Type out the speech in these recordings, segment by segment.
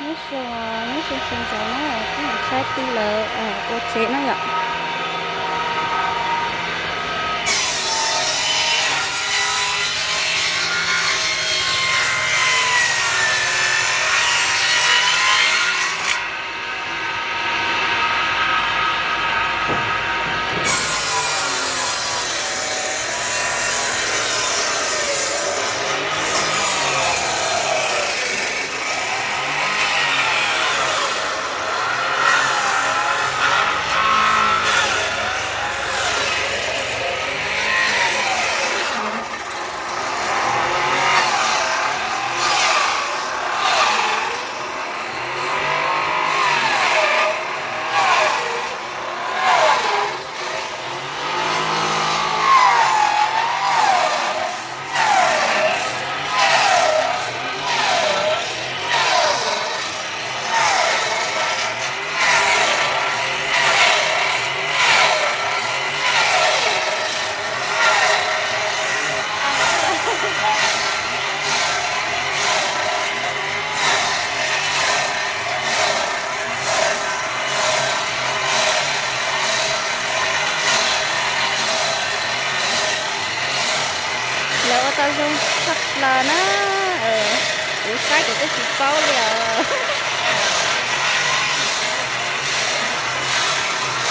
Nyob zoo, nyob zoo sawv ntxov na, peb mus saib tij lawv ua tsev na yom. Lawv ua tau zoo tshaj plaws na. Kuv saib kuv twb tsis paub li os.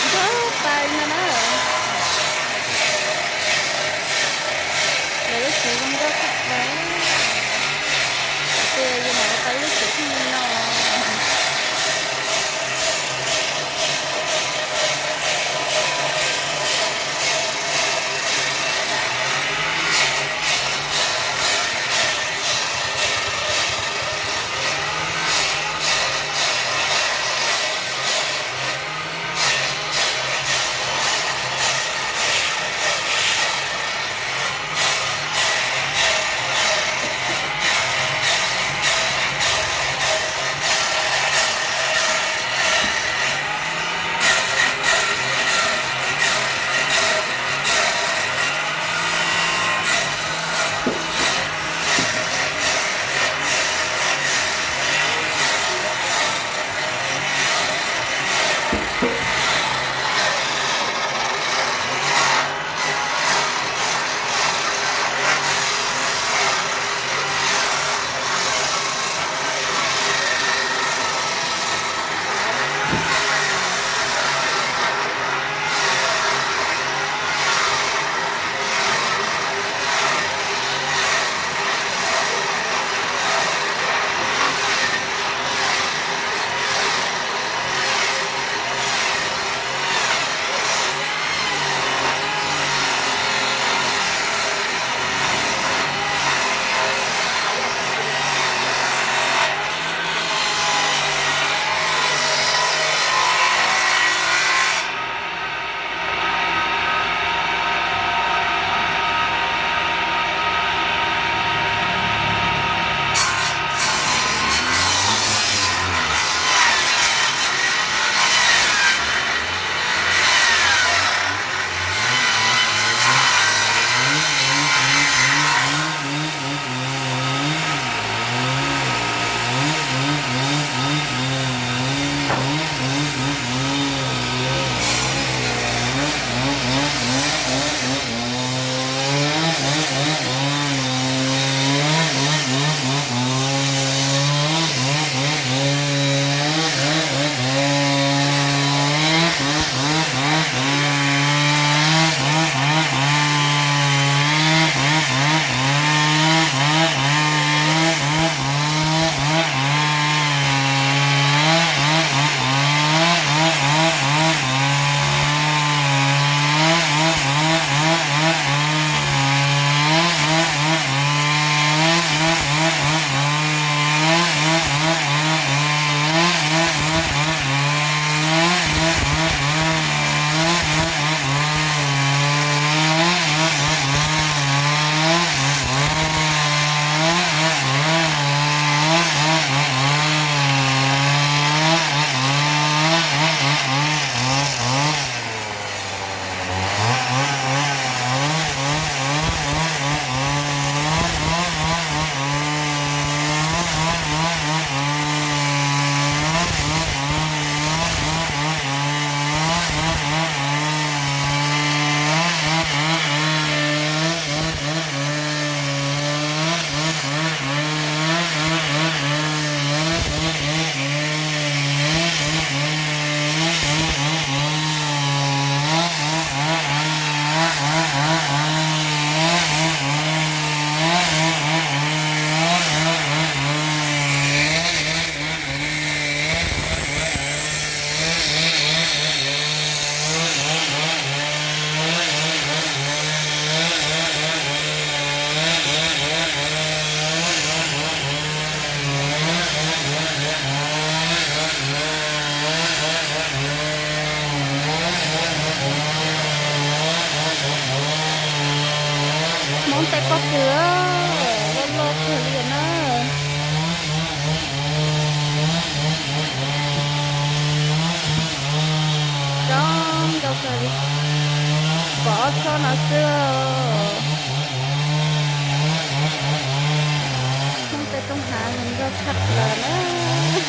Nkauj tas li no na. Lawv lub tsev zoo nkauj tshaj plaws. Tias yus mam ua tau ib lub tsev zoo li no.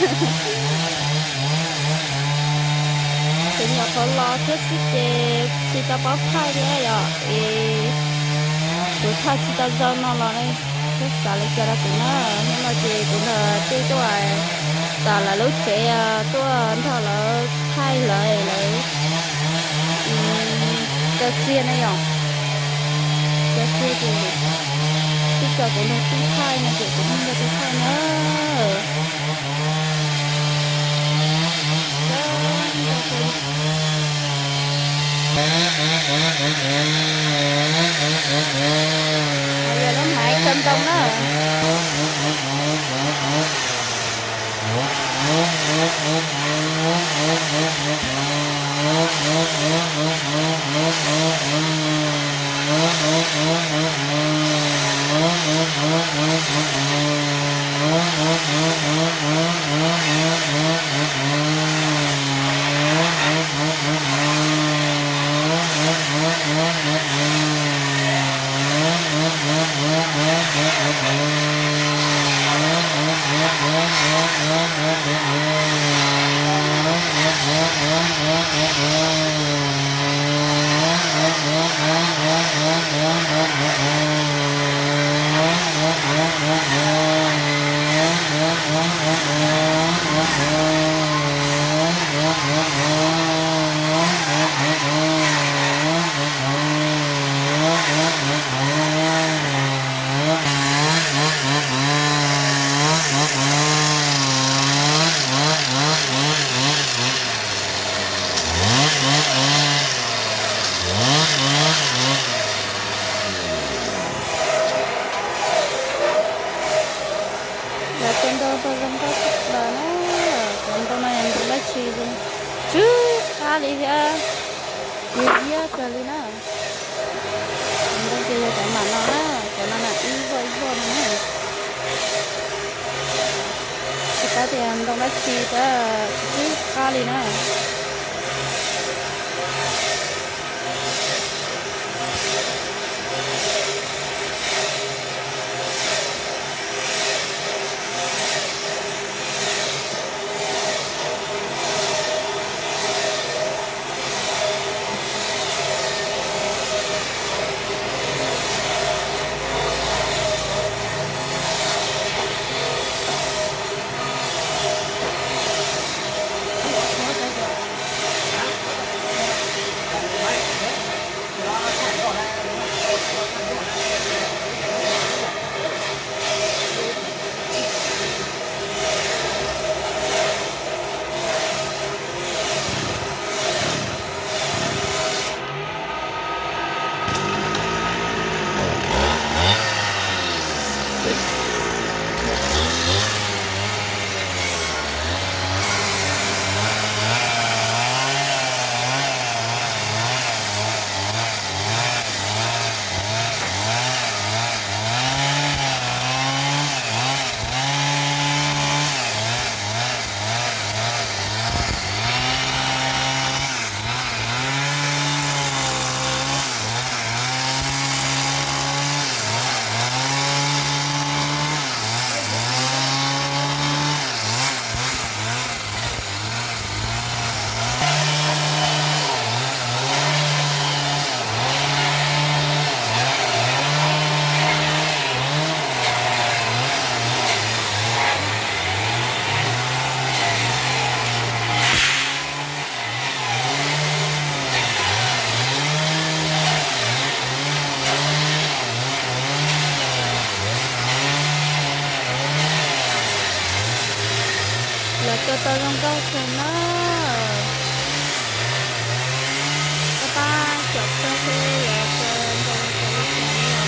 Ces nyuam qhuav los thiab xwb ces tsis tau paub thaij thiab yom, es kuv thaij tsis tau zoo no los nej txhob xav li cas rau kuv na. Hnub no ces kuv nrog tej tuaj tom lawv lub tsev tuaj nrog lawv thaij lawv, lawv cov txiag na yom, cov txiag ces tib co kuv nrog tib thaij no ces kuv nrog tib thaij na. Yog lub maiv kaw ntoo na. Lawv cov ntoo tau zoo nkauj tshaj plaws na. Cov ntoo no yog ntoo dab tsi zoo, tsw qab li thiab, yog iab kawg li na. Cov ntoo ces yog cov mam no na, cov no na ib voj ib voj no na. Tsis paub tias ntoo dab tsi tab tsw qab li na. Lawv cov tau zoo nkauj kawg na. Pab pab caum kawg li, lawv cov ntoo zoo li cas na.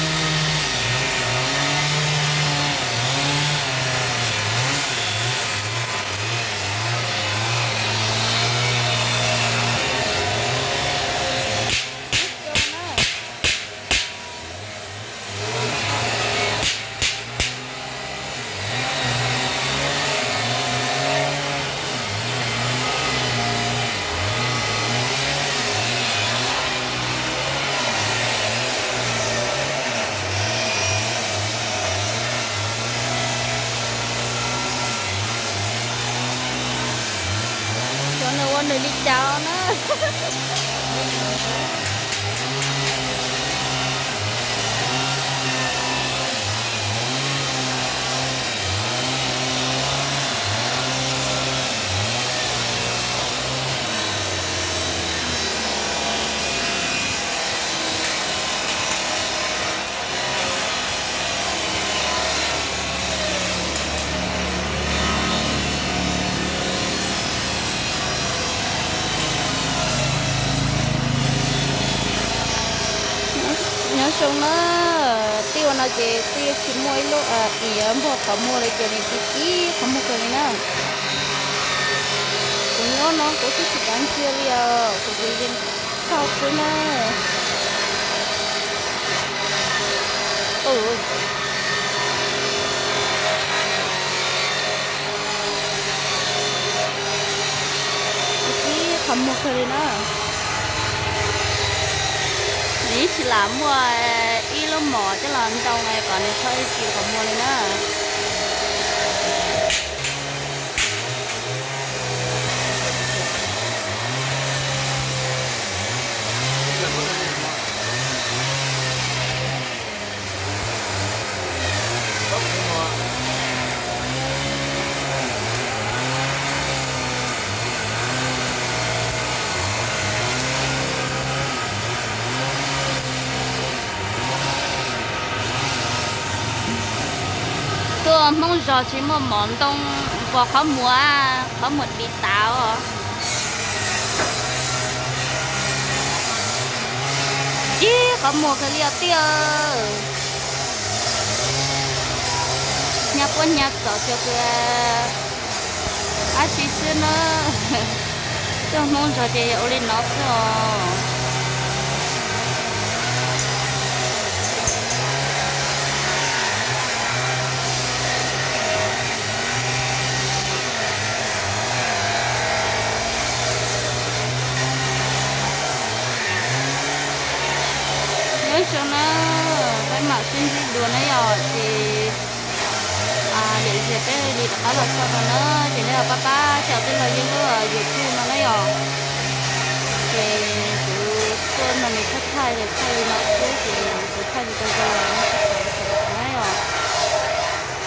Nws li cas na. Nyob zoo na, tij ua no ces tij tsis muaj ib lub iav npog qhov muag li ces nws ci ci qhov muag kawg li na. Kuv nyob no kuv twb tsis kav ntsia li os, kuv ces yeej txhaum xwb na. Ci qhov muag kawg li na. Nws yeej tsis lam muaj ib lub mom coj los ntoo kom nws txhob ci qhov muag li na. Tuaj Hmoob zog tsis muaj mom ntoo pos qhov muag, qhov muag tiv tav os. Ci qhov muag kawg li os tij. Hnyav puab hnyav txom cuag kws dab tsi xwb na. Tuaj Hmoob zog ces yog ua li no xwb os. Nyob zoo na, peb mam sib ntsib dua na yom, ces yam li peb li rov qab los txog no na, ces nej pab pab cov tij laug yeej lub YouTube no na yom. Ces kuv tuaj no nws thaij thaij ces thaij li no xwb ces kuv thaij tsis tau zoo lawm.